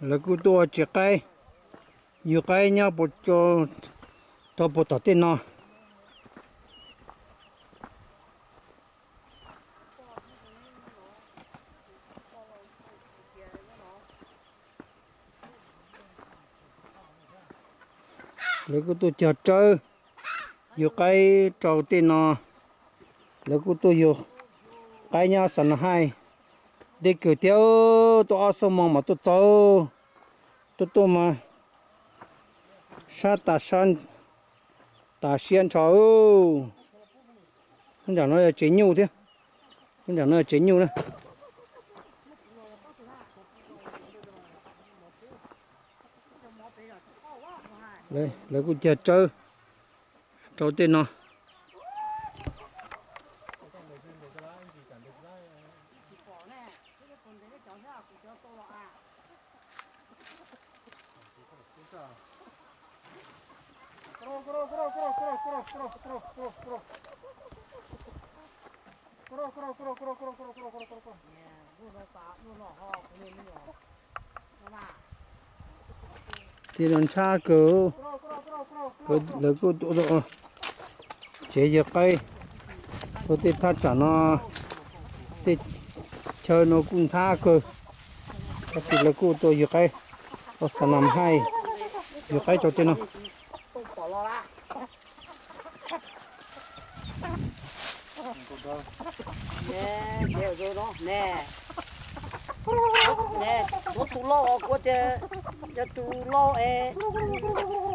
Lawv kuj tuaj ua tsev qaib, yug qaib nyob rau puag tom tej no. Lawv kuj tuaj cog rawb yug qaib rau tej no. Lawv kuj tuaj yug qaib nyob Xa Na Haij. Deb kawg thiab, tuaj ob xuab moos mas tuaj txog, tuaj tuaj mas sab tas sab, tas siab nrho. Nram no yog tsev nyuj thiab, nram no yog tsev nyuj na. Lawv kuj cog rawb rau tej no. Tej no ntshab kawg, lawv kuj tuaj tsev yug qaib rau tej thaj tsam no, tej chaw no kuj ntxhab kawg. Tab sis lawv kuj tuaj yug qaib rau Xa Na Haij, yug qaib rau tej no. Kuv tus loj os, kuv tias yog tus loj es